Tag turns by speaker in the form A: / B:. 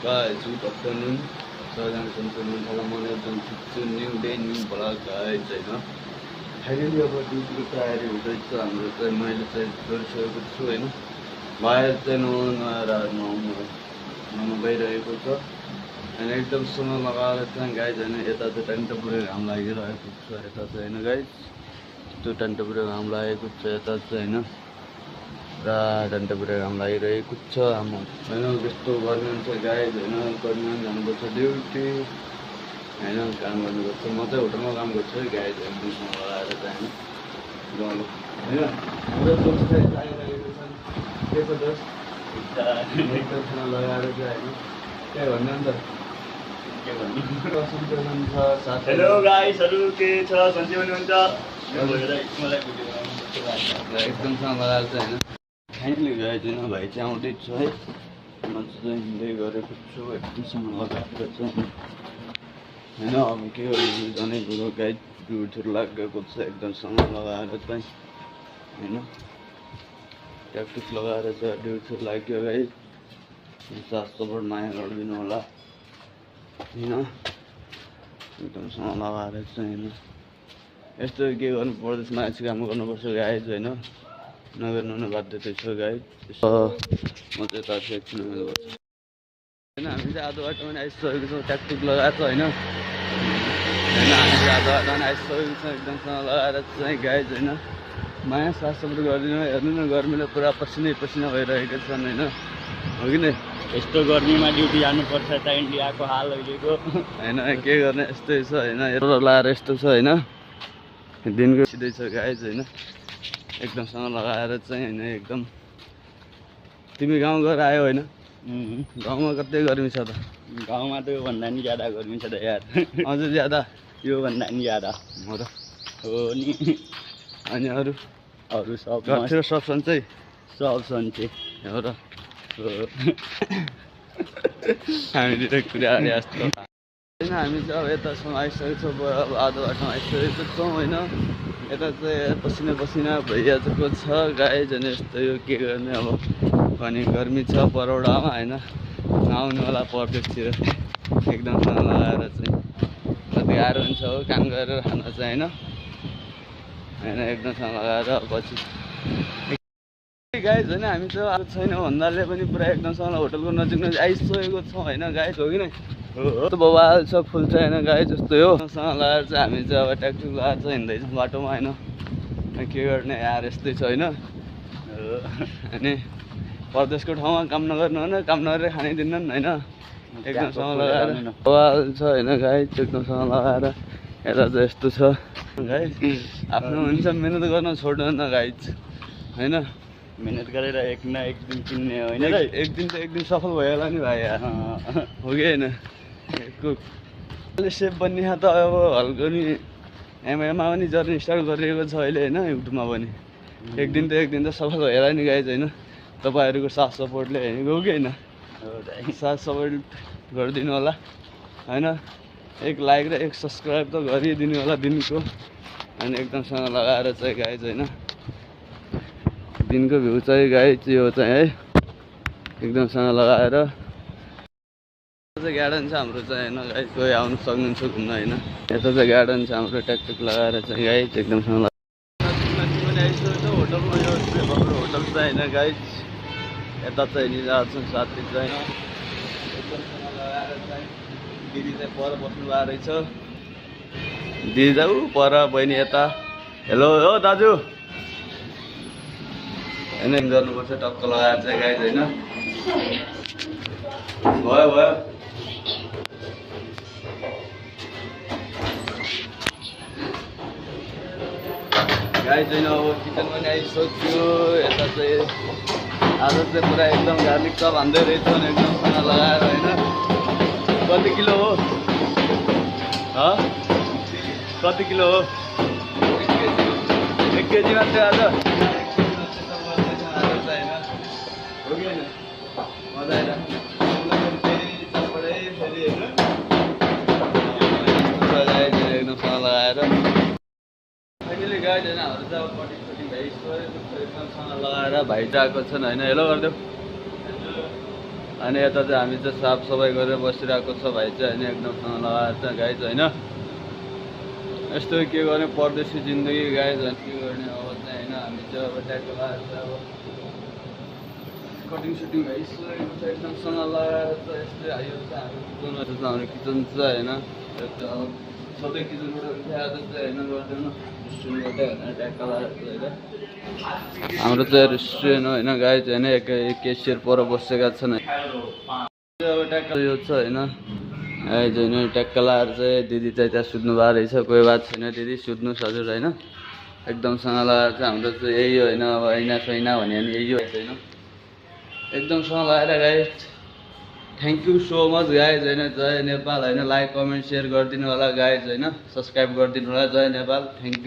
A: Guys, good afternoon. Southern Central Salaman to new day, new vlog guys, होइन finally अब ड्युटीको तयारी हुँदैछ हाम्रो चाहिँ मैले चाहिँ गरिसकेको छु होइन बाहिर चाहिँ नुहाउनु गइरहेको छ होइन एकदम समय लगाएर चाहिँ गाइज होइन यता चाहिँ टन्टपुरे घाम लागिरहेको छ यता चाहिँ होइन गाइज त्यो टन्टपुरे घाम लागेको छ यता चाहिँ होइन र टन्टपुरे घाम लागिरहेको छ हाम्रो होइन त्यस्तो गर्नु हुन्छ गाइज होइन गर्नु जानुपर्छ ड्युटी होइन काम गर्नुपर्छ म चाहिँ होटलमा काम गर्छु है गाइज एकदमसँग लगाएर चाहिँ होइन होइन हाम्रो दोस्त चाहिँ लागिरहेको छ के छ दोस्त एकदमसँग लगाएर चाहिँ होइन के भन्नु अन्त के भन्नु सञ्चालन छ साथै
B: हेलो गाइसहरु के छ सन्चै हुनुहुन्छ
A: एकदमसँग लगाएर चाहिँ होइन फाइनली गाइज होइन भाइ चाहिँ आउँदैछ है म चाहिँ हिँड्दै गरेको छु एकदमसँग लगाएर चाहिँ होइन अब के गर्नु जनै कुरो गाइड ड्युटीहरू लागेको छ एकदमसँग लगाएर चाहिँ होइन ट्याक्टिस लगाएर चाहिँ ड्युटीहरू लाग्यो गाइड साथ सपोर्ट माया गरिदिनु होला होइन एकदमसँग लगाएर चाहिँ होइन यस्तो के गर्नु पर्दैछ मान्छे काम गर्नुपर्छ गाइड होइन नगर्नु बाध्य छ गाइड म चाहिँ यता चाहिँ एकछिन गर्छु होइन हामी चाहिँ आधो बाटोमा पनि आइसकेको छौँ ट्याक्टिक लगाएर छ होइन हामी चाहिँ आधो बाटोमा पनि आइसकेको छौँ एकदमसँग लगाएर चाहिँ गाइज होइन माया साथ सपोर्ट गरिदिनु हेर्नु न गर्मीले पुरा पसिनै पसिना भइरहेको छन् होइन हो कि नै
B: यस्तो गर्मीमा ड्युटी जानुपर्छ त इन्डियाको हाल अहिलेको
A: होइन के गर्ने यस्तै छ होइन यत्रो लगाएर यस्तो छ होइन दिनको सिधै छ गाइज होइन एकदमसँग लगाएर चाहिँ होइन एकदम तिमी गाउँ गएर आयो होइन गाउँमा कतै गर्मी छ त
B: गाउँमा त योभन्दा नि ज्यादा गर्मी छ त यार
A: अझ ज्यादा
B: योभन्दा नि ज्यादा
A: हो र
B: हो नि
A: अनि अरू
B: सब
A: घरतिर सब सन्चै
B: सब सन्चै
A: हो र हामीले कुरा जस्तो होइन हामी चाहिँ अब यतासम्म आइसकेको छौँ अब आधो बाटोमा आइसकेको छौँ होइन यता चाहिँ पसिना पसिना भइहाल्छको छ गाइज अनि यस्तो यो के गर्ने अब अनि गर्मी छ परौडामा होइन नआउनु होला पर्फेक्टतिर एकदमसँग लगाएर चाहिँ कति गाह्रो हुन्छ हो काम गरेर खान चाहिँ होइन एकदमसँग लगाएर पछि गाइज होइन हामी चाहिँ अब छैन भन्दाले पनि पुरा एकदमसँग होटलको नजिक नजिक आइसकेको छौँ होइन गाइज हो कि नै हो बवाल छ फुल छ होइन गाई जस्तो हो सँग लगाएर चाहिँ हामी चाहिँ अब ट्याक्टर लगाएर चाहिँ हिँड्दैछौँ बाटोमा होइन के गर्ने यार यस्तै छ होइन अनि परदेशको ठाउँमा काम नगर्नु होइन काम नगरेर खानै दिन्नन् होइन एकदमसँग लगाएर बवाल छ होइन गाई एकदमसँग लगाएर यता चाहिँ यस्तो छ गाई आफ्नो हुन्छ मिहिनेत गर्न छोड्नु न गाई होइन
B: मिहिनेत गरेर एक न एक दिन किन्ने होइन
A: एक दिन त एक दिन सफल भयो होला नि भाइ यार हो कि होइन सेप बन्ने त अब हल्को नि एमआईमा पनि जर्नी स्टार्ट गरिरहेको छ अहिले होइन युट्युबमा पनि एक दिन त सफल भएर नि गाइज होइन तपाईँहरूको साथ सपोर्टले हेरेको कि होइन साथ सपोर्ट गरिदिनु होला होइन एक लाइक र एक सब्सक्राइब त गरिदिनु होला दिनको अनि एकदमसँग लगाएर चाहिँ गाइज होइन दिनको भ्यू चाहिँ गाइज यो चाहिँ है एकदमसँग लगाएर गार्डन छ हाम्रो चाहिँ होइन गाइज कोही आउनु सक्नुहुन्छ घुम्न होइन यता चाहिँ गार्डन छ हाम्रो ट्याकटुक लगाएर चाहिँ गाइज एकदमसँग आइसकेको होटलमा यो हाम्रो होटल चाहिँ होइन गाइज यता चाहिँ हिँडिरहेको छ साथी चाहिँ एकदमसँग लगाएर चाहिँ दिदी चाहिँ पर बस्नु भएको रहेछ दिदी जाऊ पर बहिनी यता हेलो हो दाजु होइन गर्नुपर्छ टक्क लगाएर चाहिँ गाइज होइन भयो भयो गाई चाहिँ अब किचन पनि आइसक्यो यता चाहिँ आज चाहिँ पुरा एकदम गार्लिक चप हान्दै रहेछ एकदमसँग लगाएर होइन कति किलो हो कति किलो हो 1 केजी मात्रै आज हो कि होइन मजा आइरहेको एकदमसँग लगाएर फाइनली गाइज होइन हाम्रो चाहिँ अब कटिङ भइसक्यो एकदमसँग लगाएर भाइ चाहिँ आएको छन् होइन हेलो गरिदेऊ अनि यता चाहिँ हामी चाहिँ साफसफाइ गरेर बसिरहेको छ भाइ चाहिँ होइन एकदमसँग लगाएर चाहिँ गाइज होइन यस्तो के गर्ने परदेशी जिन्दगी गाइज होइन के गर्ने अब चाहिँ होइन हामी चाहिँ अब ट्याक्क लगाएर चाहिँ अब कटिङ सुटिङ भइसकेको छ एकदमसँग लगाएर चाहिँ यस्तै आयो चाहिँ हाम्रो किचन चाहिँ होइन अब सधैँ किचनबाट उठाएर चाहिँ होइन गर्दैन रेस्टुरेन्टबाटै होइन ट्याक्क लगाएर चाहिँ होइन हाम्रो चाहिँ रेस्टुरेन्ट होइन गाइज होइन एक केसियर पर बसेका छन् अब ट्याक्क यो छ होइन गाइज होइन ट्याक्क लगाएर चाहिँ दिदी चाहिँ त्यहाँ सुत्नु भएको रहेछ कोही बात छैन दिदी सुत्नुहोस् हजुर होइन एकदमसँग लगाएर चाहिँ हाम्रो चाहिँ यही हो होइन अब ऐना सैना भन्यो भने यही हो होइन एकदमसँग लगाएर guys thank you so much guys होइन जय नेपाल होइन लाइक कमेन्ट सेयर गरिदिनु होला गाइज होइन सब्सक्राइब गरिदिनु होला जय नेपाल थ्याङ्क यू